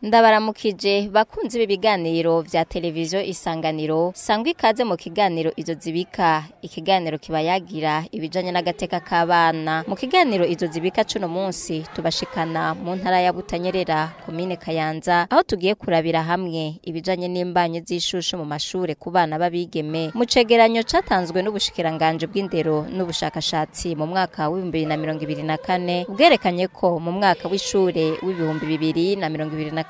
Ndabaramukije bakunzi b'ibiganiro vya televiziyo Isanganiro, sangwa ikaze mu kiganiro Izo Zibika, ikiganiro kibayagira ibijanye n'agateka k'abana. Mu kiganiro Izo Zibika cuno munsi tubashikana mu ntara ya Butanyerera, komine Kayanza, aho tugiye kurabira hamwe ibijanye n'imbanyi z'ishushu mu mashure ku bana b'abigeme. Mu cegeranyo catanzwe n'ubushikiranganje bw'indero n'ubushakashatsi mu mwaka w'2024 bwerekanye ko mu mwaka w'ishure w'2022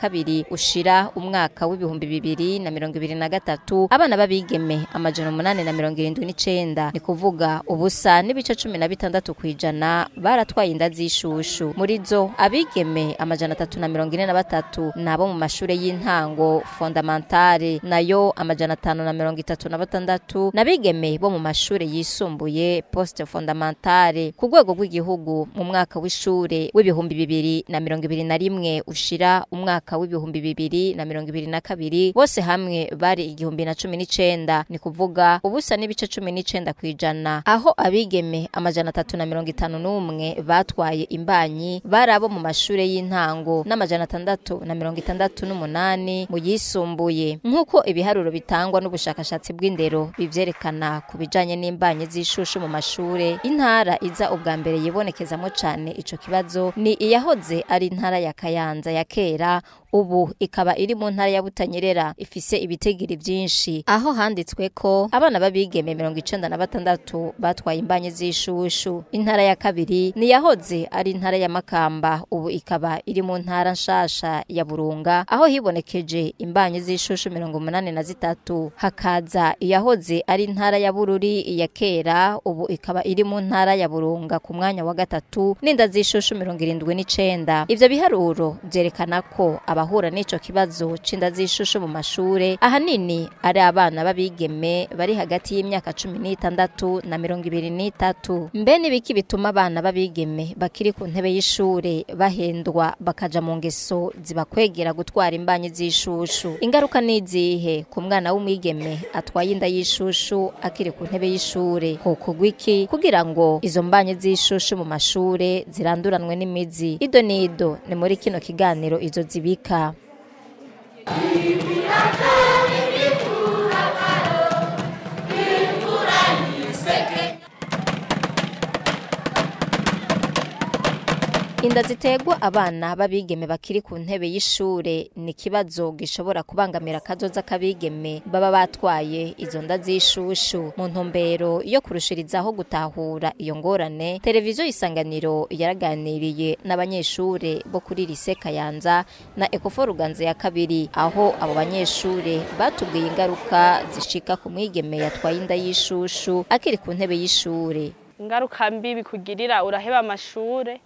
ushira umwaka w'2023 abana b'abigeme 879, ni kuvuga ubusa n'ibice 16% baratwaye inda z'ishushu. Muri zo abigeme 343 nabo mu mashure y'intango fondamentale, nayo 536 nabigeme bo mu mashure yisumbuye poste fondamentale. Ku rwego rw'igihugu mu mwaka w'ishure w'2021 ushira umwaka w'2022 bose hamwe bari 1019, ni kuvuga ubusa n'ibice 19%, aho abigeme 351 batwaye imbanyi barabo mu mashure y'intango n'668 mu yisumbuye. Nkuko ibiharuro bitangwa n'ubushakashatsi bw'indero bivyerekana ku bijanye n'imbanyi z'ishushu mu mashure, intara iza ubwa mbere yibonekezamo cane ico kibazo ni iyahoze ari intara ya Kayanza ya kera, ubu ikaba iri mu ntara ya Butanyerera ifise ibitegiri byinshi, aho handitswe ko abana b'abigeme 96 batwaye imbanyi z'ishushu. Intara ya kabiri ni yahoze ari intara ya Makamba, ubu ikaba iri mu ntara nshasha ya Burunga, aho hibonekeje imbanyi z'ishushu 83. Hakaza iyahoze ari intara ya Bururi ya kera, ubu ikaba iri mu ntara ya Burunga ku mwanya wa gatatu n'inda z'ishushu 79. Ivyo biharuro vyerekana ko abahura n'ico kibazo c'inda z'ishushu mu mashure ahanini ari abana b'abigeme bari hagati y'imyaka 16 na 23. Mbe nibiki bituma abana b'abigeme bakiri ku ntebe y'ishure bahendwa bakaja mu ngeso zibakwegera gutwara imbanyi z'ishushu? Ingaruka nizihe ku mwana w'umwigeme atwaye inda y'ishushu akiri ku ntebe y'ishure? Hokorwa iki kugira ngo izo mbanyi z'ishushu mu mashure ziranduranwe n'imizi? Ido nido ni muri kino kiganiro Izo Zibika. Inda ziterwa abana b'abigeme bakiri ku ntebe y'ishure ni kibazo gishobora kubangamira kazoza k'abigeme baba batwaye izo nda z'ishushu. Mu ntumbero yo kurushirizaho gutahura iyo ngorane, televiziyo Isanganiro yaraganiriye n'abanyeshure bo kuri Lycée Kayanza na Ecofo Ruganze ya kabiri, aho abo banyeshure batubwiye ingaruka zishika ku mwigeme yatwaye inda y'ishushu akiri ku ntebe y'ishure. Ingaruka mbi bikugirira, uraheba amashure,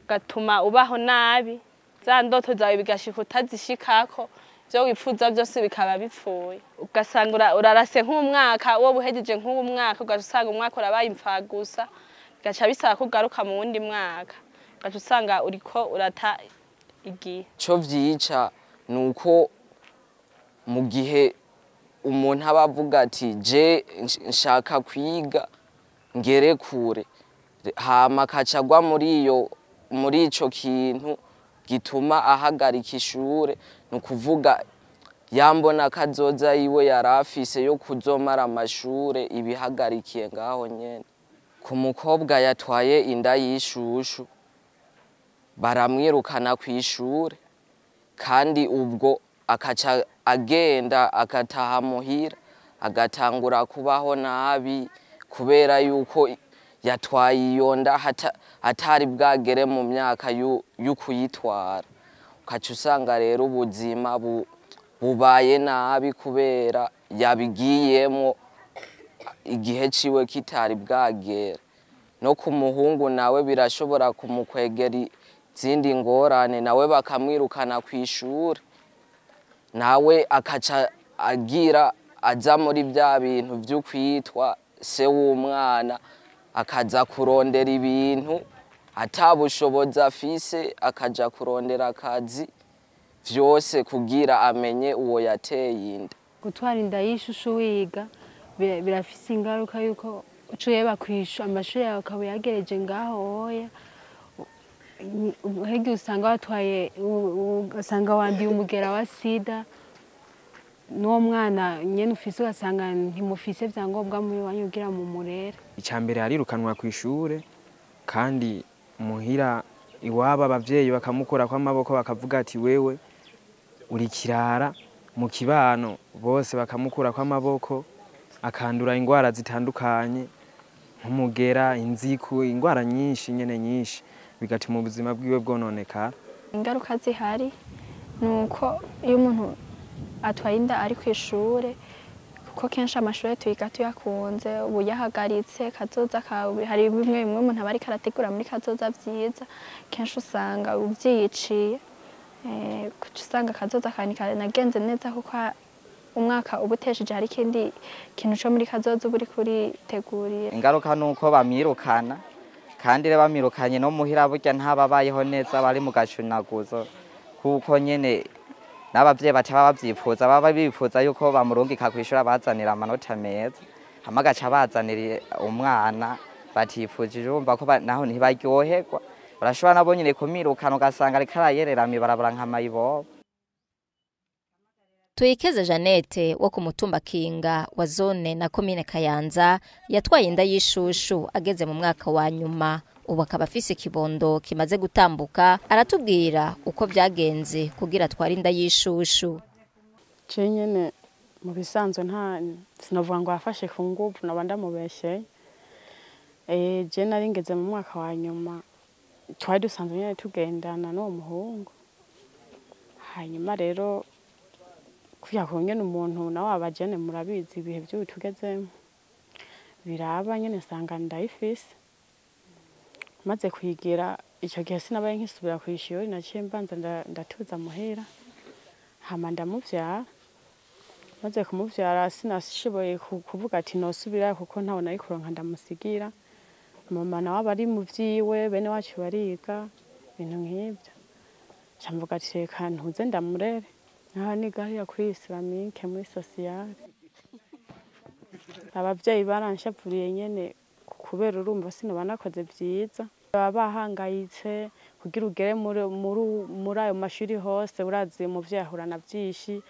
gatuma ubaho nabi, za ndoto zawe bigashika utazishikako, vyo wifuza byose bikaba bipfuye. Ugasanga urarase nk'umwaka, wo buhejeje nk'uwo mwaka, ugasanga umwaka urabaye imfagusa, bigaca bisaba kugaruka mu wundi mwaka, ugaca usanga uriko urata igihe. Ico vyica nuko mu gihe umuntu aba avuga ati je nshaka kwiga ngere kure, hama akacagwa muri ico kintu gituma ahagarika ishure, nukuvuga yambona kazoza yiwe yarafise yo kuzomara amashure ibihagarikiye ngaho nyene. Ku mukobwa yatwaye inda y'ishushu baramwirukana kw'ishure, kandi ubwo akaca agenda agataha muhira agatangura kubaho nabi kubera yuko yatwaye iyo nda atari bwagere mu myaka y'ukuyitwara. Ukaca usanga rero ubuzima bubaye nabi kubera yabigiyemo igihe ciwe kitari bwagera. No ku muhungu nawe birashobora kumukwegera izindi ngorane, nawe bakamwirukana kw'ishure, nawe akaca agira aza muri vya bintu vy'ukwitwa se w'umwana, akaza kurondera ibintu atabushobozi afise, akaja kurondera akazi vyose kugira amenye uwo yateye inda. Gutwara inda y'ishushu wiga birafise ingaruka yuko ucuye bakwisha amashuri yawe akaba yagereje ngaho oya. Hegi usanga watwaye, ugasanga wanduye umugera wa sida, n'uwo mwana nyene ufise ugasanga ntimufise vyangombwa muri wanyu kugira mu murere. Icya mbere arirukanwa ku ishure, kandi muhira iwabo abavyeyi bakamukorako amaboko, bakavuga ati wewe uri kirara. Mu kibano bose bakamukurako amaboko, akandura ingwara zitandukanye nk'umugera, inziku, ingwara nyinshi nyene nyinshi, bigatuma ubuzima bwiwe bwononekara. Ingaruka zihari ni uko iyo umuntu atwaye inda ari ku ishure, kuko kenshi amashure tuyiga tuyakunze, ubu yahagaritse kazoza kawe, hari bimwe bimwe umuntu aba ariko arategura muri kazoza vyiza, kenshi usanga uvyiyiciye, kuca usanga kazoza kawe ntikagenze neza, kuko umwaka uba utesheje hari ikindi kintu co muri kazoza uba uriko uriteguriye. Ingaruka nuko bamwirukana, kandi rero bamwirukanye no muhira burya ntababayeho neza, bari mu gacunaguzo, kuko nyene n'abavyeyi bataba bavyipfuza, baba bipfuza yuko bamurungika kw'ishuri abazanira amanota meza, hama agaca bazanira umwana batifujije, urumva ko naho ntibaryoherwa, barashobora nabo nyene kumwirukana, ugasanga ariko arayerera mw'ibarabara nka mayibobo. Tuyikeze Jeannette wo ku mutumba Kinga wa zone na komine Kayanza yatwaye inda y'ishushu ageze mu mwaka wa nyuma, ubu akaba afise ikibondo kimaze gutambuka. Aratubwira uko vyagenze kugira atware inda y'ishushu. Je nyene mu bisanzwe nta sinovuga ngo yafashe ku nguvu, noba ndamubesheye. Je nari ngeze mu mwaka wa nyuma, twari dusanzwe nyene tugendana n'uwo muhungu. Hanyuma rero kuya nyene umuntu nawe abajene murabizi ibihe by'ubu tugezemo biraba nyene, nsanga ndayifise. Maze kuyigira icyo gihe sinabaye nkisubira kw'ishuri, naciye mbanza ndatuza muhira, hama ndamuvyara. Maze kumuvyara sinashoboye kuvuga ati nosubira, kuko ntawe nari kuronka ndamusigira. Mama nawe aba ari mu vyiwe, bene wacu bariga ibintu nk'ivyo. Nca mvuga ati reka ntuze ndamurere. Aha niga hariya kuri Islamique muri sociale. Abavyeyi baranshavuriye nyene kubera urumva sinoba nakoze vyiza. Baba bahangayitse kugira ugere muri ayo mashuri hose, urazi umuvyeyi ahura na vyinshi,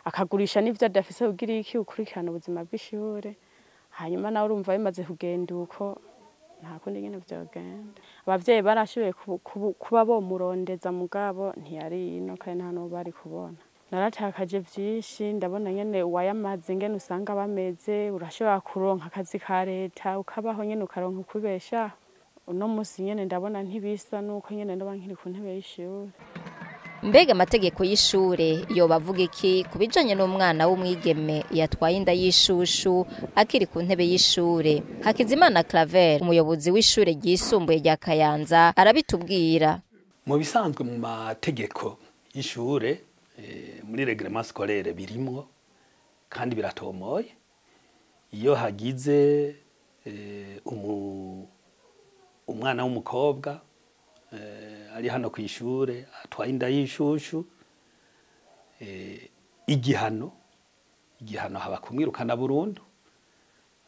akagurisha n'ivyo adafise kugira iki ukurikirana ubuzima bw'ishure. Hanyuma nawe urumva bimaze kugenda uko, nta kundi nyene vyogenda. Abavyeyi barashoboye kuba bomurondeza, mugabo ntiyari ino kandi nta n'uwo bari kubona. Naratakaje vyinshi, ndabona nyene uwayamaze ingene usanga bameze, urashobora kuronka akazi ka leta ukabaho nyene ukaronka ukubeshaho. Uno musi nyene ndabona ntibisa nuko nyene ndoba nkiri ku ntebe y'ishure. Mbega amategeko y'ishure yoba avuga iki ku bijanye n'umwana w'umwigeme yatwaye inda y'ishushu akiri ku ntebe y'ishure? Hakizimana Claver, umuyobozi w'ishure ryisumbuye rya Kayanza, arabitubwira. Mu bisanzwe mu mategeko y'ishure, muri règlement scolaire birimwo kandi biratomoye. Iyo hagize umwana w'umukobwa ari hano ku ishure atwaye inda y'ishushu, igihano haba kumwirukana burundu,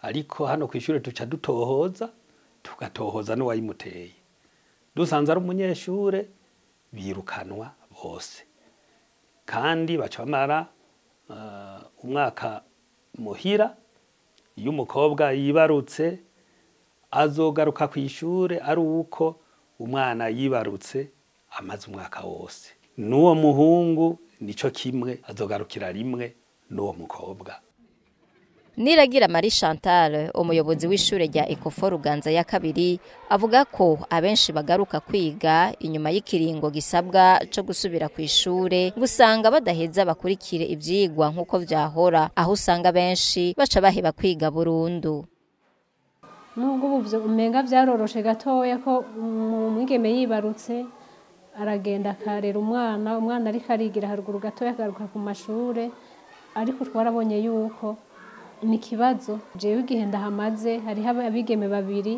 ariko hano ku ishure tuca dutohoza, tugatohoza n'uwayimuteye. Dusanze ari umunyeshure birukanwa bose, kandi baca bamara umwaka muhira. Iyo umukobwa yibarutse azogaruka ku ishure ari uko umwana yibarutse amaze umwaka wose. N'uwo muhungu nico kimwe, azogarukira rimwe n'uwo mukobwa. Niragira Marie Chantal, umuyobozi w'ishure rya Ecofo Ruganza ya kabiri, avuga ko abenshi bagaruka kwiga inyuma y'ikiringo gisabwa co gusubira ku ishure, gusanga badaheza bakurikire ivyigwa nk'uko vyahora, aho usanga benshi baca baheba kwiga burundu. Nubwo ubu umenga vyaroroshe gatoya ko umwigeme yibarutse aragenda akarera umwana, umwana ariko arigira haruguru gatoya akagaruka ku mashure, ariko twarabonye yuko ni ikibazo. Jewe igihe ndahamaze hariho abigeme babiri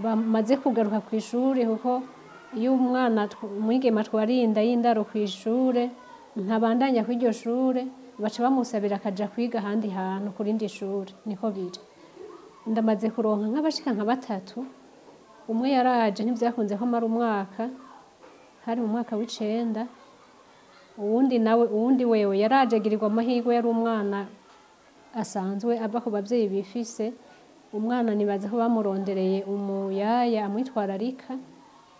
bamaze kugaruka ku ishure, kuko iyo umwana umwigeme atwariye inda y'indaro ku ishure ntabandanya kw'iryo shure, baca bamusabira akaja kwiga ahandi hantu ku rindi shure, niko biri. Ndamaze kuronka nk'abashika nka batatu Umwe yaraje ntibyakunze ko amara umwaka, hari mu mwaka w'9. Uwundi nawe, uwundi wewe yaraje agirirwa amahirwe, yari umwana asanzwe ava ku bavyeyi bifise. Umwana nibaza ko bamurondereye umuyaya amwitwararika,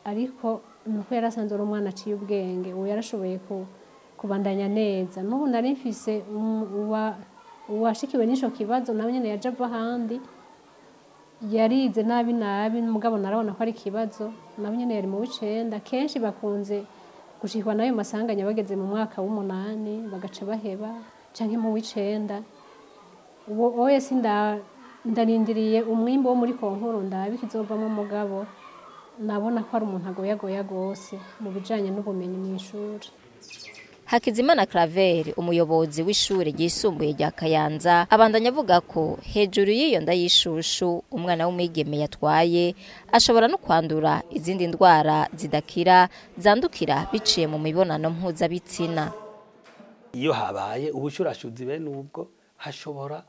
ariko nuko yari asanzwe ari umwana aciye ubwenge, uwo yarashoboye kubandanya neza. N'ubu nari mfise uwashikiwe n'ico kibazo, nawe nyene yaje ava ahandi, yarize nabi nabi, mugabo narabona ko ari ikibazo, nawe nyene yari mu w'9. Kenshi bakunze gushikwa n'ayo masanganya bageze mu mwaka w'8 bagaca baheba, canke mu w'9. Uwo oye ndarindiriye umwimbo wo muri konkuru ndabe ikizovamwo, mugabo nabona ko ari umuntu agoyagoya gose mu bijanye n'ubumenyi mw'ishuri. Hakizimana Claver, umuyobozi w'ishure ryisumbuye rya Kayanza, abandanya avuga ko hejuru y'iyo nda y'ishushu umwana w'umwigeme yatwaye ashobora no kwandura izindi ndwara zidakira zandukira biciye mu mibonano mpuzabitsina. Iyo habaye ubushurashuzi bene ubwo, hashobora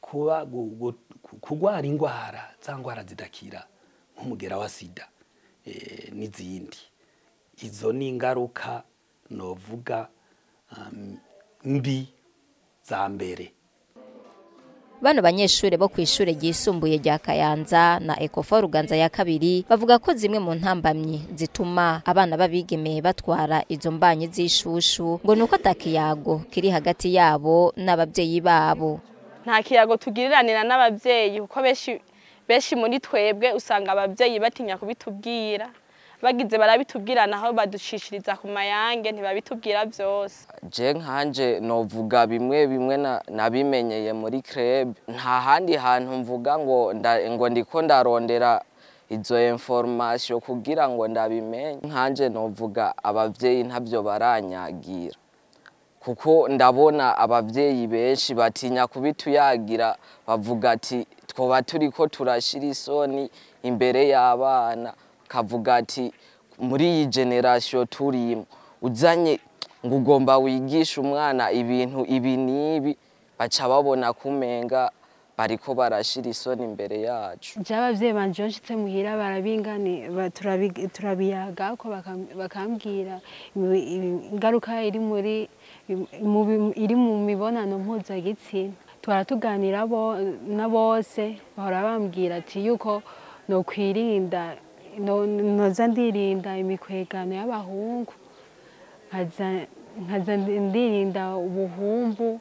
kuba kugwara ingwara za ngwara zidakira nk'umugera wa sida n'izindi. Izo ni ingaruka novuga mbi za mbere. Bano banyeshure bo kw'ishure ryisumbuye rya Kayanza na Ecofor Ruganza ya kabiri bavuga ko zimwe mu ntambamyi zituma abana babigeme batwara izo mbanyi z'ishushu ngo nuko atakiyago kiri hagati yabo n'abavyeyi babo. Nta kiyago tugiriranira n'abavyeyi, kuko benshi muri twebwe usanga abavyeyi batinya kubitubwira, bagize barabitubwira naho baducishiriza ku mayange, ntibabitubwira byose. Je nkanje novuga bimwe bimwe nabimenyeye muri club, nta handi hantu mvuga ngo ndiko ndarondera izo information kugira ngo ndabimenye. Nkanje novuga abavyeyi ntavyo baranyagira, kuko ndabona abavyeyi benshi batinya kubituyagira, bavuga ati twoba turiko turashira isoni imbere y'abana, kavuga ati muri iyi generation turimo uzanye ngo ugomba wigisha umwana ibintu ibi n'ibi, baca babona kumenga bariko barashira isoni imbere yacu. Je abavyeyi banje nshitse muhira barabingani, turabiyaga ko bakambwira ingaruka iri muri iri mu mibonano mpuzagitsina. Twara tuganira bo na bose, bahora bambwira ati yuko no kwirinda, noza ndirinda imikwegano y'abahungu, nkaza ndirinda ubuhumbu.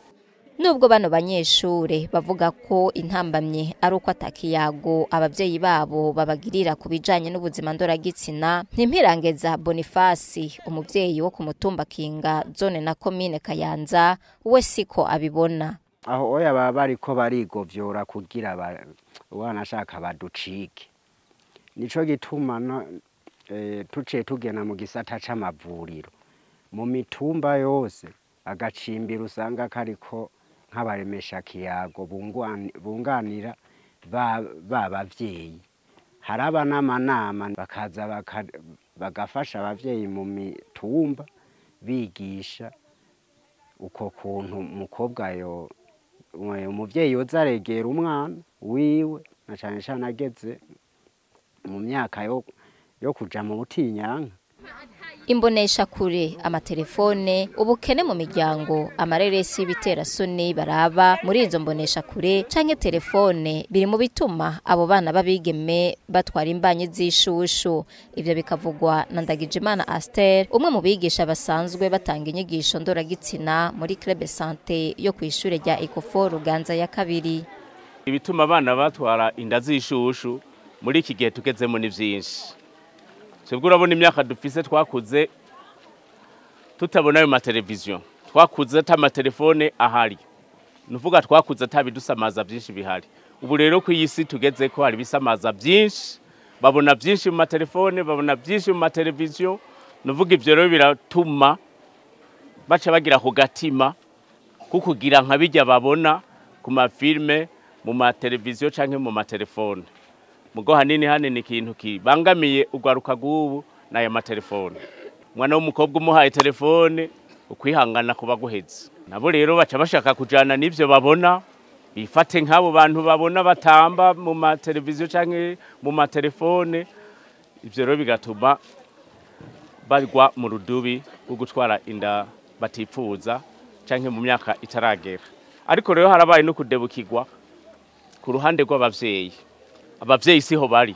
Nubwo bano banyeshure bavuga ko intambamye ari uko atakiyago abavyeyi babo babagirira ku bijanye n'ubuzima ndoragitsina, Ntimpirangeza Boniface, umuvyeyi wo ku mutumba Kinga, zone na komine Kayanza, we siko abibona. Aho oya baba bariko barigovyora kugira wanashaka baducike. Nico gituma tuciye tugena mu gisata c'amavuriro mu mitumba yose, agacimbira usanga kariko nk'abaremesha kiyago bunganira ba bavyeyi. Haraba n'amanama bakaza bagafasha abavyeyi mu mitumba, bigisha uko kuntu umukobwa yo umuvyeyi yoza aregera umwana wiwe, na cane cane ageze mu myaka yo kuja mu butinyanka. Imbonesha kure, amatelefone, ubukene mu miryango, amareresi y'ibiterasoni baraba muri izo mbonesha kure canke telefone biri mu bituma abo bana babigeme batwara imbanyi z'ishushu. Ivyo bikavugwa na Ndagijimana Aster, umwe mu bigisha basanzwe batanga inyigisho ndoragitsina muri Club Santé yo kw'ishure rya Ecofor Ruganza ya kabiri. Ibituma abana batwara inda z'ishushu muri iki gihe tugezemo ni vyinshi. Twebwe urabona imyaka dufise twakuze tutabona ayo mateleviziyo, twakuze ata amatelefone ahari, nuvuga twakuze atabidusamaza byinshi bihari. Ubu rero ku isi tugeze ko hari ibisamaza byinshi, babona byinshi mu matelefone, babona byinshi mu mateleviziyo, nuvuga ivyo rero biratuma baca bagira ku gatima kukugira nka bijya babona ku mafilme, mu mateleviziyo canke mu matelefone. Mugo hanini hanini ikintu kibangamiye ugwaruka gubu n'aya matelefone. Umwana w'umukobwa umuhaye telefone ukwihangana kuba guheze. Nabo rero baca bashaka kujana n'ivyo babona, bifate nk'abo bantu babona batamba mu mateleviziyo canke mu matelefone, Ivyo rero bigatuma barwa mu rudubi rwo gutwara inda batipfuza canke mu myaka itaragera. Ariko rero harabaye no kudebukirwa ku ruhande rw'abavyeyi. Abavyeyi siho bari,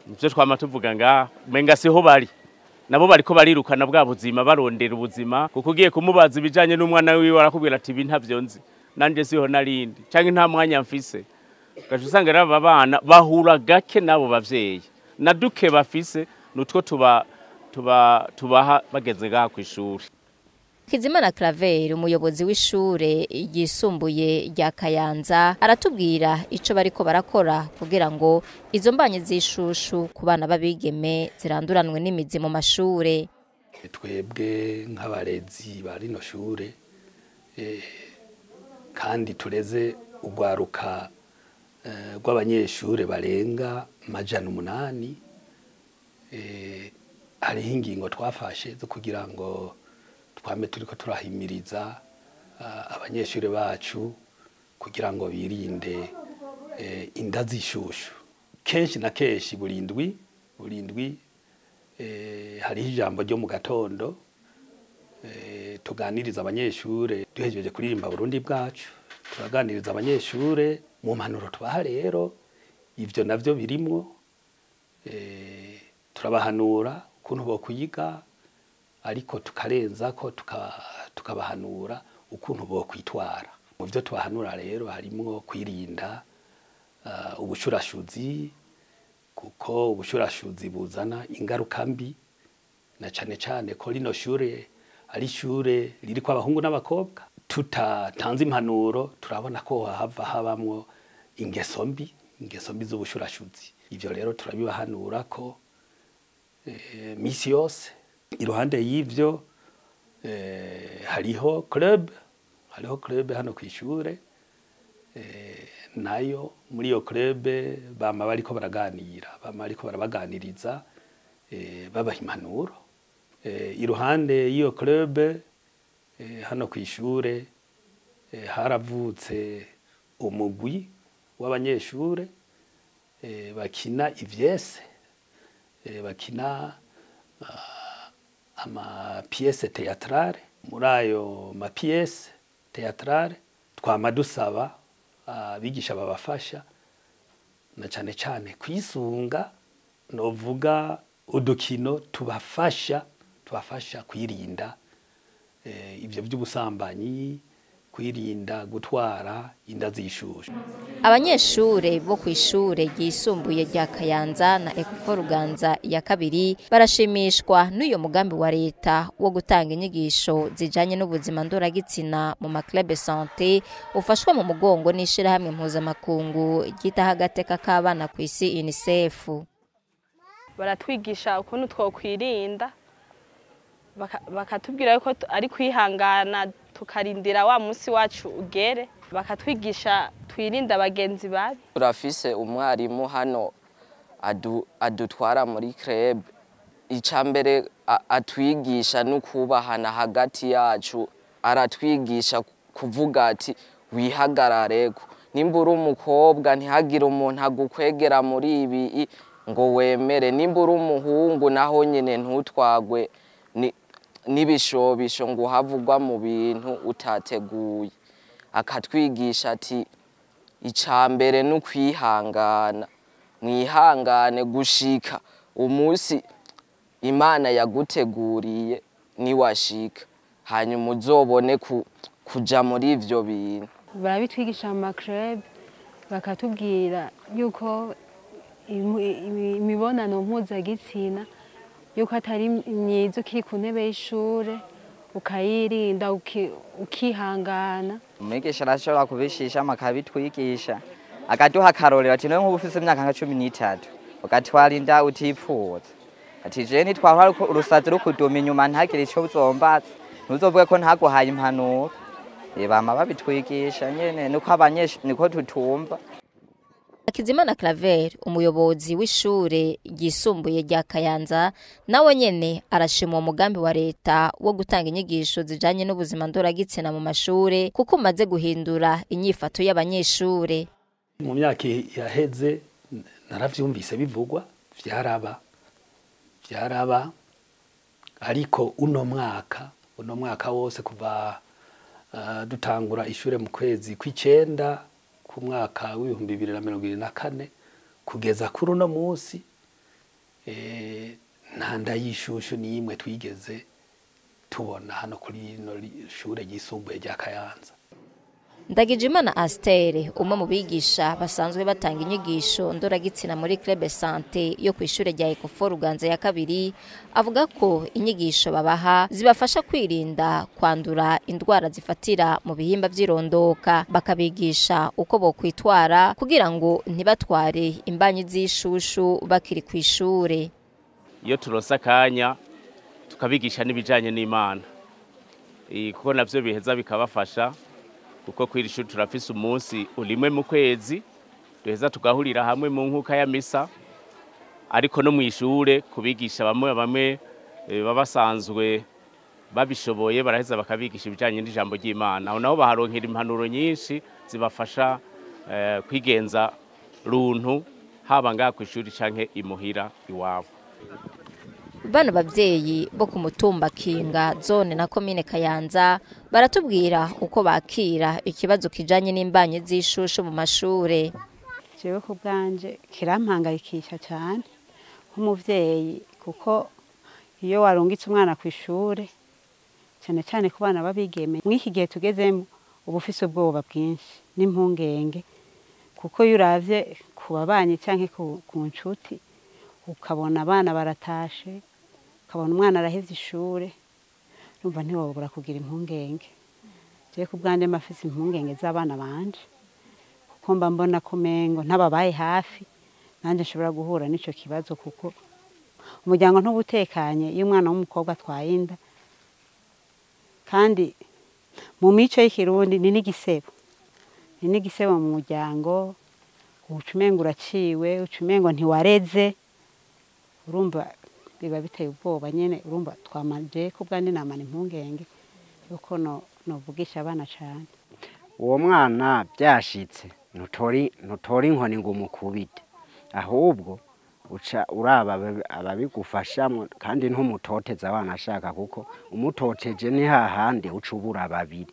nivyo twama tuvuga ngaha, umenga siho bari, nabo bariko barirukana bwa buzima, barondera ubuzima, kuko ugiye kumubaza ibijanye n'umwana wiwe arakubwira ati ibi ntavyo nzi, nanje siho narindi, canke nta mwanya mfise. Ugaca usanga rero aba bana bahura gake n'abo bavyeyi, na duke bafise nutwo tuba tuba tubaha bageze ngaha kw'ishuri. Kizimana Claver, umuyobozi w'ishure ryisumbuye rya Kayanza, aratubwira ico bariko barakora kugira ngo izo mbanyi z'ishushu ku bana b'abigeme ziranduranwe n'imizi mu mashure. Twebwe nk'abarezi ba rino shure, kandi tureze urwaruka rw'abanyeshure barenga 800, hariho ingingo twafashe zo kugira ngo twame turiko turahimiriza abanyeshure bacu kugira ngo birinde inda z'ishushu. Kenshi na kenshi burindwi hariho ijambo ryo mu gatondo tuganiriza abanyeshure duhejeje kuririmba Burundi bwacu, turaganiriza abanyeshure mu mpanuro tubaha. Rero ivyo navyo birimwo, turabahanura ukuntu bokwiga, ariko tukarenza ko tukabahanura ukuntu bokwitwara. Mu byo tubahanura rero harimwo kwirinda ubushurashuzi, kuko ubushurashuzi buzana ingaruka mbi, na cane cane ko rino shure ari ishure ririko abahungu n'abakobwa. Tutatanze impanuro turabona ko hava habamwo ingeso mbi z'ubushurashuzi. Ivyo rero turabibahanura ko misi yose. Iruhande y'ivyo hariho club hano kw'ishure, nayo muri iyo club bama bariko baraganira, bama bariko barabaganiriza, babaha impanuro. Iruhande y'iyo club hano kw'ishure haravutse umugwi w'abanyeshure bakina ivyese, bakina ama pièce théâtrale. Muri ayo ma pièce théâtrale twama dusaba abigisha babafasha na cane cane kwisunga novuga udukino tubafasha kwirinda ivyo by'ubusambanyi, kwirinda gutwara inda z'ishushu. Abanyeshure bo kw'ishure ryisumbuye rya Kayanza na Ecofo Ruganza ya kabiri barashimishwa n'uyo mugambi wa leta wo gutanga inyigisho zijanye n'ubuzima ndoragitsina mu ma club santé, ufashwa mu mugongo n'ishirahamwe mpuzamakungu ryitaho agateka k'abana kw'isi UNICEF. Baratwigisha ukuntu twokwirinda, bakatubwira yuko ari kwihangana tukarindira wa musi wacu ugere, bakatwigisha twirinda abagenzi babi. Turafise umwarimu hano adutwara muri club. Icambere atwigisha n'ukubahana hagati yacu, aratwigisha kuvuga ati wihagarareko, nimba uri umukobwa ntihagire umuntu agukwegera muri ibi ngo wemere, nimba uri umuhungu naho nyene ntutwagwe n'ibishobisho ngo uhavugwa mu bintu utateguye. Akatwigisha ati icambere n'ukwihangana, mwihangane gushika umunsi Imana yaguteguriye niwashika, hanyuma uzobone kuja muri ivyo bintu. Barabitwigisha mu maclub, bakatubwira yuko imibonano mpuzagitsina yuko atari myiza ukiri ku ntebe y'ishure, ukayirinda ukihangana. Umwigisha arashobora kubishisha akabitwigisha, akaduha akarorero ati none nk'ubu ufise imyaka nka 13 ugatwara inda utipfuza, ati je nitwara urusazi rukuduma inyuma ntagire ico uzombaza, ntuzovuge ko ntaguhaye impanuro. Bama babitwigisha nyene niko abanyeshure niko tutumva. Hakizimana Claver, umuyobozi w'ishure ryisumbuye rya Kayanza, nawe nyene arashima uwo mugambi wa leta wo gutanga inyigisho zijanye n'ubuzima ndoragitsina mu mashure, kuko umaze guhindura inyifato y'abanyeshure. Mu myaka yaheze naravyumvise bivugwa vyaraba, Vyaraba, ariko uno mwaka wose kuva dutangura ishure mu kwezi kw'icenda ku mwaka w'2024 kugeza kuri uno munsi, nta nda y'ishushu n'imwe twigeze tubona hano kuri rino shure ryisumbuye rya Kayanza. Ndagijimana Astere, umwe mu bigisha basanzwe batanga inyigisho ndoragitsina muri Club Santé yo kw'ishure rya Ecofort Ruganza ya kabiri, avuga ko inyigisho babaha zibafasha kwirinda kwandura indwara zifatira mu bihimba vy'irondoka, bakabigisha uko bokwitwara kugira ngo ntibatware imbanyi z'ishushu bakiri kw'ishure. Iyo turonse akanya tukabigisha n'ibijanye n'Imana, kuko navyo biheza bikabafasha, kuko kw'iri shuri turafise umunsi urimwe mu kwezi duheza tugahurira hamwe mu nkuka ya misa, ariko no mw'ishure kubigisha bamwe bamwe baba basanzwe babishoboye baraheza bakabigisha ibijanye n'ijambo ry'Imana. Aho naho baharonkera impanuro nyinshi zibafasha kwigenza runtu, haba ngaha kw'ishuri canke imuhira iwabo. Bano bavyeyi bo ku mutumba Kinga, zone na komine Kayanza, baratubwira uko bakira ikibazo kijanye n'imbanyi z'ishushu mu mashure. Jewe ku bwanje kirampangayikisha cyane nk'umuvyeyi, kuko iyo warungitse umwana ku ishure, cyane cyane ku bana babigeme mw'iki gihe tugezemo, uba ufise ubwoba bwinshi n'impungenge, kuko iyo uravye ku babanyi canke ku nshuti, ukabona abana baratashe, ukabona umwana arahevye ishure, urumva ntiwobura kugira impungenge. Jewe ku bwanje mba mfise impungenge z'abana banje, kuko mba mbona ko umengo ntababaye hafi, nanje nshobora guhura n'ico kibazo, kuko umuryango ntubutekanye iyo umwana w'umukobwa atwaye inda. Kandi mu mico y'ikirundi ni n'igisebo, ni n'igisebo mu muryango, uca umengo uraciwe, uca umengo ntiwareze, urumva biba biteye ubwoba nyene. Urumva twamaje ku bwanje namana impungenge yuko novugisha abana cane. Uwo mwana byashitse ntutori inkoni ngo umukubite, ahubwo uca uraba ababigufashamwo, kandi ntumutoteze abana ashaka, kuko umutoteje ni hahandi uca ubura babiri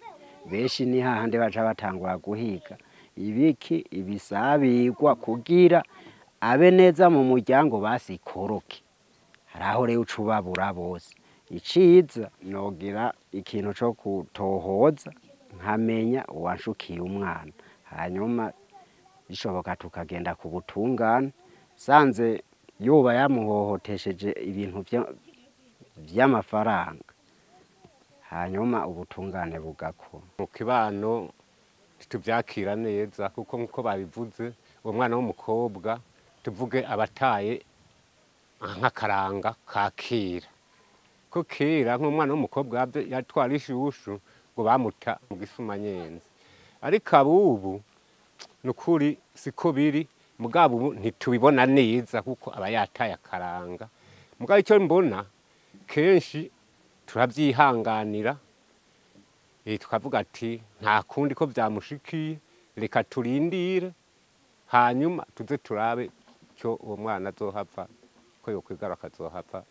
benshi, ni hahandi baca batangura guhiga ibiki ibisabigwa kugira abe neza mu muryango basikoroke. Haraho rero uca ubabura bose. Iciza nogira ikintu co kutohoza, nkamenya uwanshukiye umwana, hanyuma bishoboka tukagenda ku butungane, sanze yoba yamuhohotesheje ibintu vy'amafaranga, hanyuma ubutungane bugakora. Mu kibano tuvyakira neza, kuko nkuko babivuze, uwo mwana w'umukobwa tuvuge abataye nk'akaranga ka kera, ko kera nk'umwana w'umukobwa yatwara ishushu ngo bamuta mu gisumanyenzi, ariko abubu nukuri siko biri. Mugabo ubu ntitubibona neza kuko aba yataye akaranga. Mugabo icyo mbona kenshi turabyihanganira, tukavuga ati nta kundi ko byamushikiye, reka turindire hanyuma tuze turabe cyo uwo mwana azohava, ko yokwigaruka azohava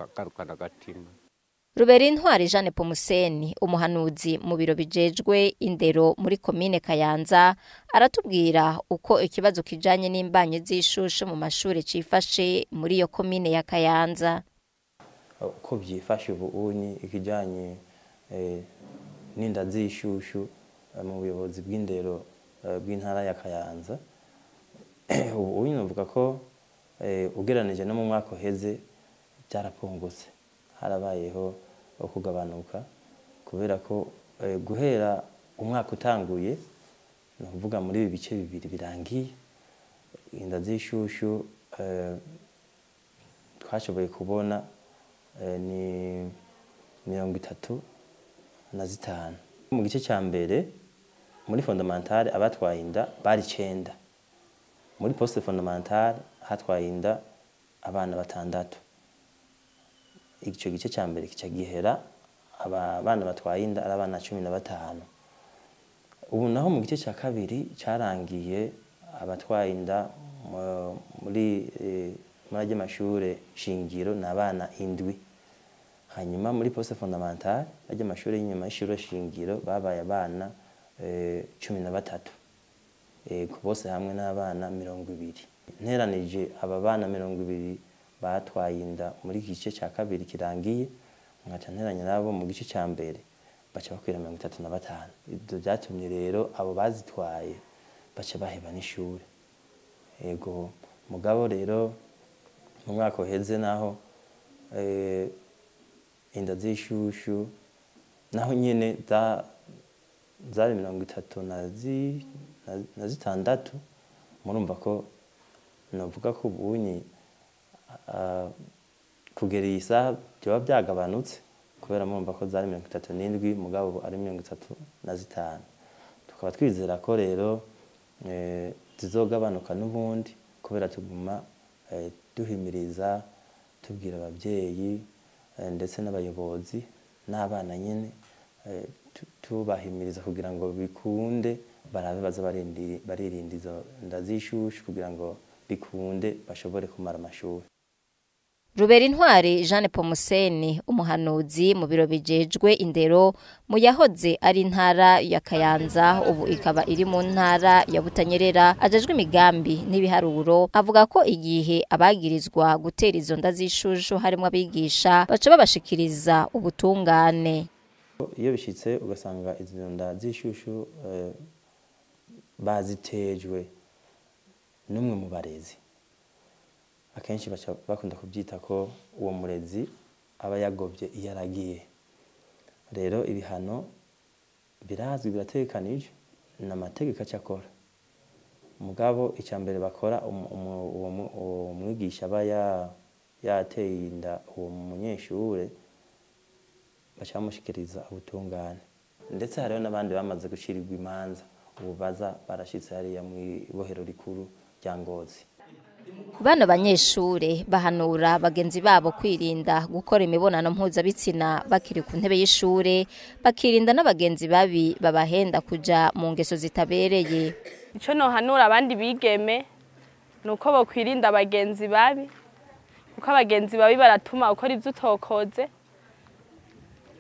agarukana agatima. Ruberintwari Jeanne Pomuseni, umuhanuzi mu biro bijejwe indero muri komine Kayanza, aratubwira uko ikibazo kijanye n'imbanyi z'ishushu mu mashure cifashe muri iyo komine ya Kayanza. Uko byifashe ubu unyi ikijanye n'inda z'ishushu mu buyobozi bw'indero bw'intara ya Kayanza, ubu unyi novuga ko ugereranije no mu mwaka uheze byarapungutse, harabayeho kugabanuka, kubera ko guhera umwaka utanguye, ni ukuvuga muri ibi bice bibiri birangiye, inda z'ishushu twashoboye kubona ni 35. Mu gice cya mbere muri fondamentale abatwaye inda bari 9, muri poste fondamentale hatwaye inda abana 6. Ico gice cya mbere kica gihera abana batwaye inda ari abana 15. Ubu naho mu gice cya kabiri cyarangiye abatwaye inda muri muri ajya amashure shingiro ni abana 7. Hanyuma muri poste fondamentale ajya amashure y'inyuma y'ishure shingiro babaye abana 13. Ego bose hamwe n'abana 20. Nteranije aba bana 20 batwaye inda muri gice cya kabiri kirangiye, nkaca nteranya nabo mu gice cya mbere baca bakwira 35. Ibyo byatumye rero abo bazitwaye baca baheba n'ishure. Ego mugabo rero mu mwaka uheze naho inda z'ishushu naho nyene zari 36, murumva ko novuga ko ubunyi kugera iyi saha byoba byagabanutse, kubera murumva ko zari 37 mugabo ari 35. Tukaba twizera ko rero zizogabanuka n'ubundi, kubera tuguma duhimiriza tubwira ababyeyi ndetse n'abayobozi n'abana nyene, tubahimiriza kugira ngo bikunde barabe baza baririnda izo nda z'ishushu kugira ngo bikunde bashobore kumara amashuri. Rubera Intwari Jeanne Pomuseni, umuhanuzi mu biro bijejwe indero mu yahoze ari intara ya Kayanza ubu ikaba iri mu ntara ya Butanyerera, ajejwe imigambi n'ibiharuro, avuga ko igihe abagirizwa gutera izo nda z'ishushu harimo abigisha baca babashikiriza ubutungane. Iyo bishitse ugasanga izo nda z'ishushu bazitejwe n'umwe mu barezi, akenshi bakunda kubyita ko uwo murezi aba yagobye iyo aragiye. Rero ibihano birazwi birategekanije n'amategeko acakora. Mugabo icya mbere bakora uwo mwigisha aba yateye inda uwo munyeshure baca bamushikiriza ubutungane. Ndetse hariho n'abandi bamaze gucirirwa imanza ubu baza barashitse hariya mu ibohero rikuru rya Ngozi. Bano banyeshure bahanura bagenzi babo kwirinda gukora imibonano mpuzabitsina bakiri ku ntebe y'ishure, bakirinda n'abagenzi babi babahenda kuja mu ngeso zitabereye. Ico nohanura abandi bigeme nuko bokwirinda abagenzi babi, kuko abagenzi babi baratuma ukora ivyo utokoze,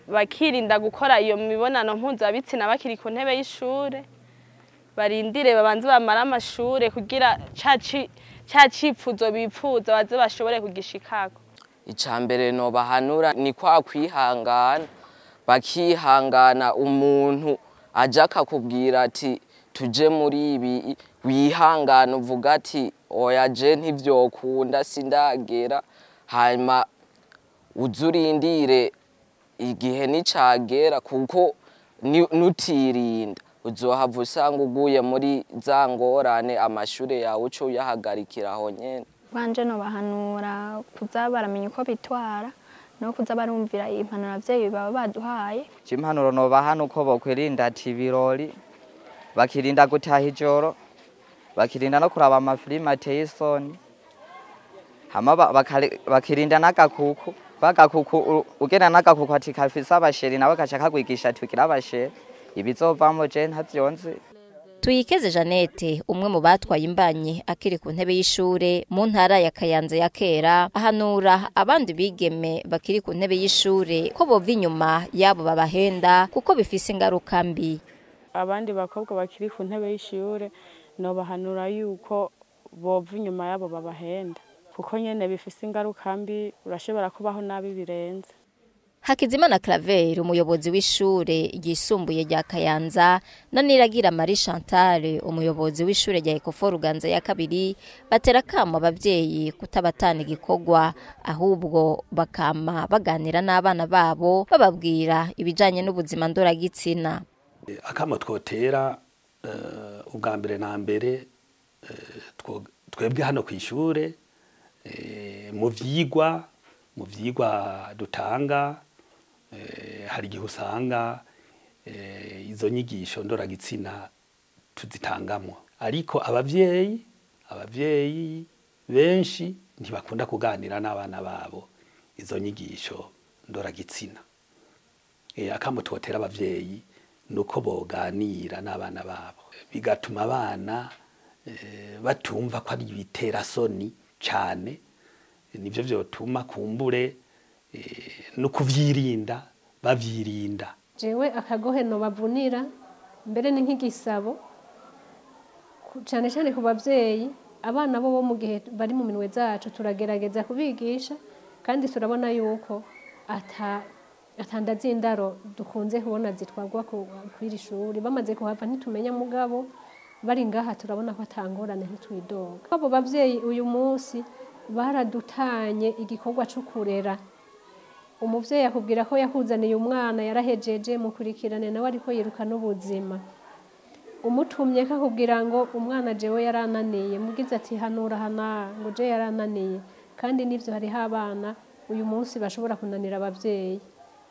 bakirinda gukora iyo mibonano mpuzabitsina bakiri ku ntebe y'ishure, barindire babanze bamara amashure kugira ca cipfuzo bipfuza baze bashobore kugishikako. Icambere no bahanura ni kwa kwihangana, bakihangana. Umuntu aja akakubwira ati tuje muri ibi, wihangana uvuga ati oya je ntivyokunda sindagera, hanyuma uzurindire igihe nicagera, kuko nutirinda uzohava usanga uguye muri za ngorane, amashure yawe uco uyahagarikiraho nyene. Banje no bahanura kuza baramenya uko bitwara no kuza barumvira impanuro abavyeyi baba baduhaye. Impanuro no bahana uko bokwirinda ati ibirori, bakirinda gutaha ijoro, bakirinda no kuraba amafilime ateye isoni, hama bakirinda n'agakuku. Bagakuku ugena n'agakuku ati kafise abasheri nawe kaca kagwigisha ati ugira abasheri, ibizovamo je ntavyonzi. Tuyikeze Jeannette, umwe mu batwaye imbanyi akiri ku ntebe y'ishure mu ntara ya Kayanza ya kera, ahanura abandi bigeme bakiri ku ntebe y'ishure ko bova inyuma yabo babahenda kuko bifise ingaruka mbi. Abandi bakobwa bakiri ku ntebe y'ishure no bahanura yuko bova inyuma yabo babahenda, kuko nyene bifise ingaruka mbi, urashobora kubaho nabi birenze. Hakizimana Claver, umuyobozi w'ishure ryisumbuye rya Kayanza, na Niragira Marie Chantal, umuyobozi w'ishure rya Ecofo Ruganza ya kabiri, batera kamo abavyeyi kutabatana igikorwa, ahubwo bakama baganira n'abana babo bababwira ibijanye n'ubuzima ndoragitsina. Akamo twotera ubwa mbere na mbere twebwe hano kw'ishure, mu vyigwa dutanga, hari igihe usanga izo nyigisho ndoragitsina tuzitangamwo, ariko abavyeyi benshi ntibakunda kuganira n'abana babo izo nyigisho ndoragitsina. Akamo twotera abavyeyi nuko boganira n'abana babo, bigatuma abana batumva ko ari ibiterasoni cane, Nivyo vyotuma kumbure no kuvyirinda bavyirinda. Jewe akagohe no bavunira mbere ni nk'igisabo cyane cyane ku bavyeyi. Abana bo mu gihe bari mu minwe zacu turagerageza kubigisha, kandi turabona yuko atanda z'indaro dukunze kubona zitwagwa kw'iri shuri. Bamaze kuhava ntitumenya, mugabo bari ngaha turabona ko atangorane, ntitwidoga. Abo bavyeyi uyu munsi baradutanye igikorwa cyo kurera. Umuvyeyi akubwira ko yakuzaniye umwana yarahejeje, mukurikirane nawe ariko yiruka n'ubuzima. Umutumye kakubwira ngo umwana jewe yarananiye, mugize ati hanura hana ngo je yarananiye. Kandi nivyo, hariho abana uyu munsi bashobora kunanira abavyeyi.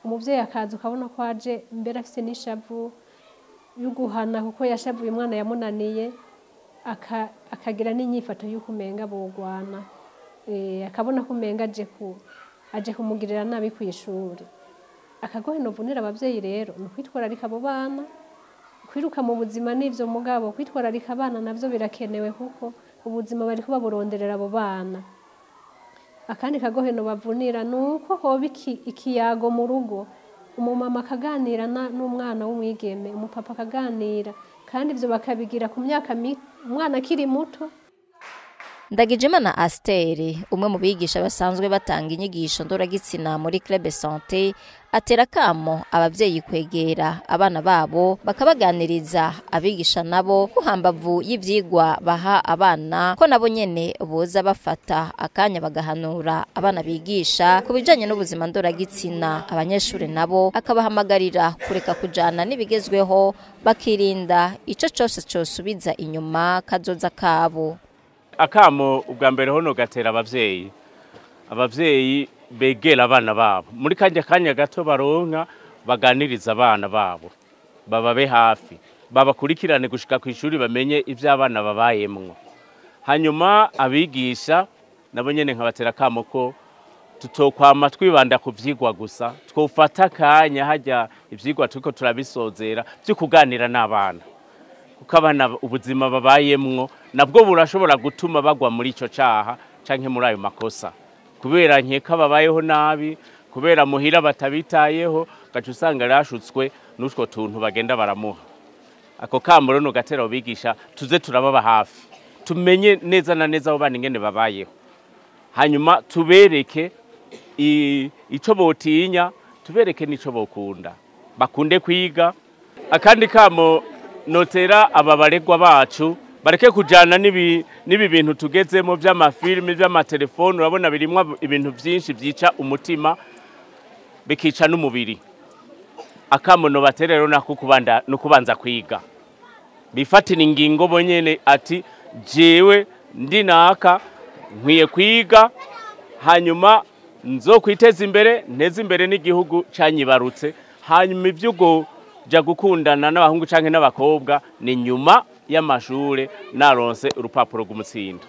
Umuvyeyi akaza ukabona ko aje mbere afise n'ishavu y'uguhana kuko yashavuye umwana yamunaniye, akagira n'inyifato y'ukumenga bogwana, akabona ko umenga aje kumugirira nabi kw'ishuri. Akagohe novunira abavyeyi rero ni ukwitwararika abo bana. Kwiruka mu buzima n'ivyo, mugabo kwitwararika abana navyo birakenewe, kuko ubuzima bariko baburonderera abo bana. Akandi kagohe no bavunira nuko hoba ikiyago mu rugo, umumama akaganira n'umwana w'umwigeme, umupapa akaganira, kandi ivyo bakabigira ku myaka umwana akiri muto. Ndagijimana Asteri, umwe mu bigisha basanzwe batanga inyigisho ndoragitsina muri Club Santé, atera kamo abavyeyi kwegera abana babo bakabaganiriza, abigisha nabo ko hambavu y'ivyigwa baha abana ko nabo nyene boza bafata akanya bagahanura abana bigisha ku bijanye n'ubuzima ndoragitsina. Abanyeshuri nabo akabahamagarira kureka kujana n'ibigezweho, bakirinda ico cose cosubiza inyuma kazoza kabo. Akamo ubwa mbere hono gatera abavyeyi begera abana babo muri kanya kanya gato baronka, baganiriza abana babo, bababe hafi, babakurikirane gushika ku ishuri, bamenye ivyo abana babayemwo. Hanyuma abigisha nabo nyene nkabatera akamo ko tutokwama twibanda ku vyigwa gusa, twofata akanya hajya ivyigwa turiko turabisozera vyo kuganira n'abana, kuko abana ubuzima babayemwo nabwo burashobora gutuma bagwa muri ico caha canke muri ayo makosa, kubera nkeka babayeho nabi, kubera muhira batabitayeho, gaca usanga rashutswe n'utwo tuntu bagenda baramuha. Ako kamo rero gatera abigisha tuze turababa hafi, tumenye neza na neza abo bana ingene babayeho, hanyuma tubereke ico botinya, tubereke n'ico bokunda, bakunde kwiga. Akandi kamo notera aba baregwa bacu bareke kujana n'ibi bintu tugezemo vy'amafilme, vy'amatelefone. Urabona birimwo ibintu vyinshi vyica umutima bikica n'umubiri. Akamo no batere rero nako kubanda no kubanza kwiga, bifatira ingingo bonyene ati jewe ndi naka nkwiye kwiga, hanyuma nzokwiteza imbere, nteze imbere n'igihugu canyibarutse. Hanyuma ivyugo ja gukundana n'abahungu canke n'abakobwa ni nyuma y'amashure naronse urupapuro rw'umutsindo.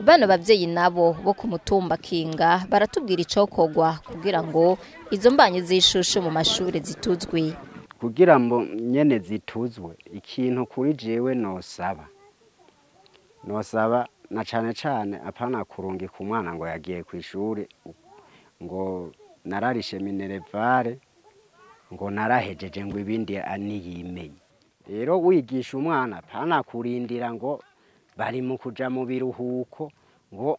Bano bavyeyi nabo bo ku mutumba Kinga baratubwira icokogwa kugira ngo izo mbanyi z'ishushu mu mashure zituzwe. Kugira ngo nyene zituzwe, ikintu kuri jewe nosaba na cane cane apana kurungika umwana ngo yagiye kw'ishure ngo nararishe minerevare ngo narahejeje ngo ibindi aniyimenye. Rero wigisha umwana apana kurindira ngo bari mu kuja mu biruhuko ngo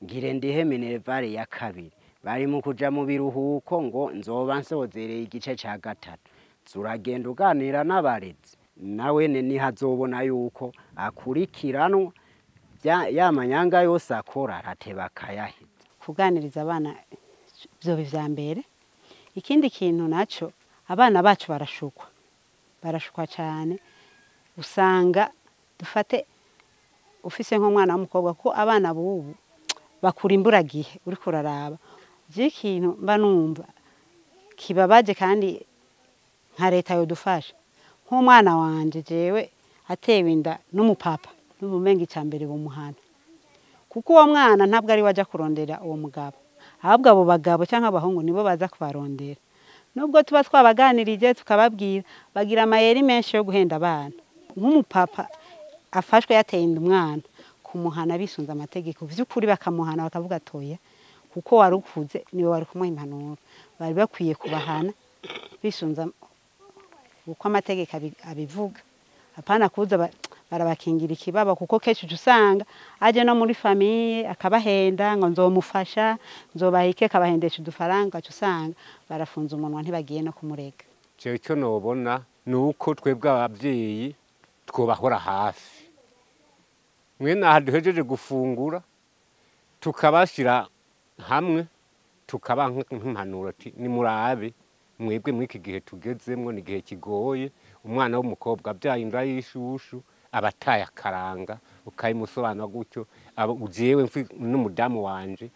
ngire ndihe minerevare ya kabiri, bari mu kuja mu biruhuko ngo nzoba nsozereye igice ca gatatu. Zuragenda uganira n'abarezi, nawene nihazobona yuko akurikiranwa ya manyanga yose akora arateba akayaheza. Kuganiriza abana vyoba ivya mbere. Ikindi kintu naco, abana bacu barashukwa cyane. Usanga dufate ufise nk'umwana w'umukobwa, ko abana bubu bakura imburagihe uriko uraraba. Je ikintu mba numva kibabaje kandi nka leta yodufasha, nk'umwana wanje jewe atewe inda n'umupapa n'ubumenga icambere bumuhana, kuko uwo mwana ntabwo ari waja kurondera uwo mugabo, ahubwo abo bagabo cyangwa abahungu nibo baza kubarondera. Nubwo tuba twabaganirije tukababwira, bagira amayeri menshi yo guhenda abana. Nk'umupapa afashwe yateye inda umwana, kumuhana bisunze amategeko vy'ukuri, bakamuhana bakavuga toya Kuko warukuze niwe wari kumuha impanuro. Bari bakwiye kubahana bisunza uko amategeko abivuga, apana kuza barabakingira ikibaba, kuko kenshi usanga aje no muri famille akabahenda ngo nzomufasha, nzobahike, akabahendesha udufaranga, usanga barafunze umunwa ntibagiye no kumurega. Jewe icyo nobona ni uko twebwe ababyeyi twobahora hafi, mwene aha duhejeje gufungura tukabashyira hamwe, tukabaha nk'impanuro ati nimurabe mwebwe muri iki gihe tugezemwo, ni igihe kigoye, umwana w'umukobwa abyaye inda y'ishushu aba ataye akaranga, ukayimusobanura gutyo, jewe n'umudamu wanje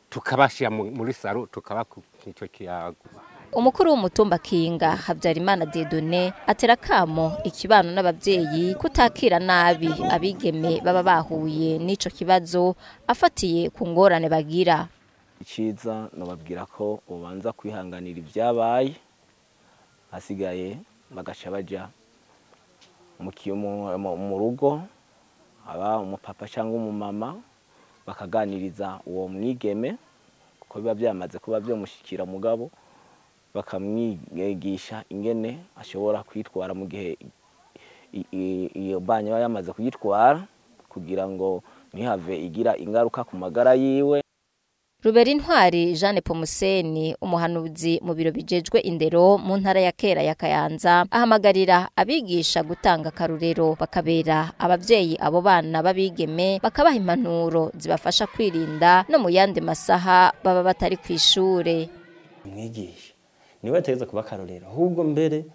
tukabashyira muri saro tukabaha icyo kiyago. Umukuru w'umutumba Kinga Habyarimana Dieudonné atera kamo ikibano n'abavyeyi kutakira nabi abigeme baba bahuye n'ico kibazo, afatiye ku ngorane bagira. Iciza nobabwira ko ubanza kwihanganira ibyabaye, hasigaye bagaca baja mu rugo, aba umupapa cyangwa umumama bakaganiriza uwo mwigeme, kuko biba byamaze kuba byomushikira, mugabo bakamwigisha ingene ashobora kwitwara mu gihe iyo banyo yamaze kuyitwara, kugira ngo ntihave igira ingaruka ku magara yiwe. Rubera Intwari Jeanne Pomuseni, umuhanuzi mu biro bijejwe indero mu ntara ya Kera ya Kayanza, ahamagarira abigisha gutanga akarorero, bakabera abavyeyi abo bana babigeme, bakabaha impanuro zibafasha kwirinda no mu yandi masaha baba batari kw'ishure. Umwigisha niwe ategerezwa kuba akarorero, ahubwo mbere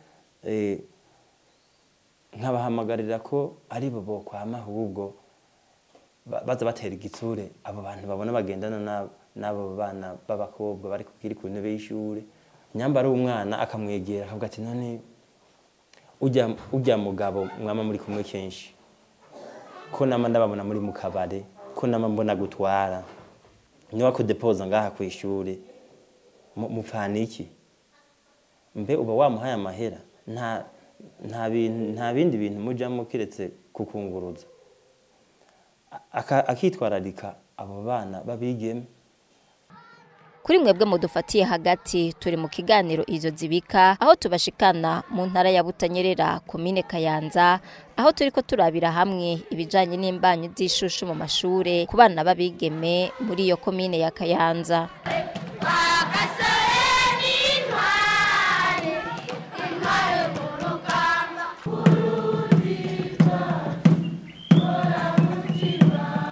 nkabahamagarira ko ari bo bokwama, ahubwo baza batera igitsure abo bantu babona bagendana n'abo bana b'abakobwa bari kukiri ku ntebe y'ishure. Nyambara umwana akamwegera akavuga ati none ujya mugabo mwama muri kumwe kenshi, ko nama ndababona muri mu kabare, ko nama mbona gutwara, niwe akudepoza ngaha ku ishure, mupfana iki? Mbe uba wamuhaye amahera? Nta bindi bintu mujamo kiretse kukunguruza. Akitwararika abo bana babigeme. Kuri mwebwe mudufatiye hagati, turi mu kiganiro izo zibika, aho tubashikana mu ntara ya Butanyerera, komine Kayanza, aho turiko turabira hamwe ibijanye n'imbanyi z'ishushu mu mashure ku bana babigeme muri iyo komine ya Kayanza.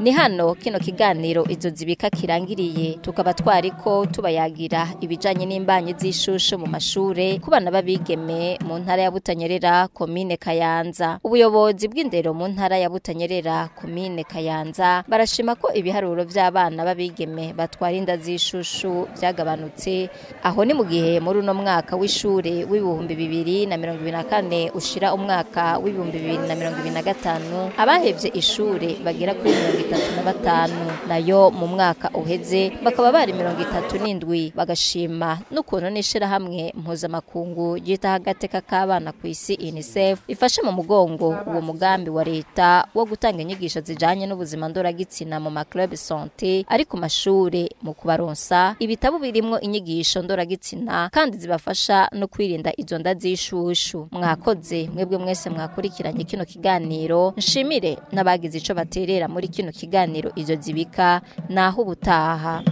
Ni hano kino kiganiro izo zibika kirangiriye, tukaba twariko tubayagira ibijanye n'imbanyi z'ishushu mu mashure ku bana babigeme mu ntara ya Butanyerera, komine Kayanza. Ubuyobozi bw'indero mu ntara ya Butanyerera, komine Kayanza, barashima ko ibiharuro vy'abana babigeme batwara inda z'ishushu vyagabanutse, aho ni mu gihe muri uno mwaka w'ishure w'2024 ushira umwaka w'2025 abahevye ishure bagera kuri 35, nayo mu mwaka uheze bakaba bari 37. Bagashima n'ukuntu n'ishirahamwe mpuzamakungu ryitaho agateka k'abana ku isi UNICEF ifashe mu mugongo uwo mugambi wa leta wo gutanga inyigisho zijanye n'ubuzima ndoragitsina mu ma club santé ari ku mashure, mu kubaronsa ibitabo birimwo inyigisho ndoragitsina kandi zibafasha no kwirinda izo nda z'ishushu. Mwakoze mwebwe mwese mwakurikiranye kino kiganiro, nshimire n'abagize ico baterera muri kino kiganiro izo zibika. Naho ubutaha.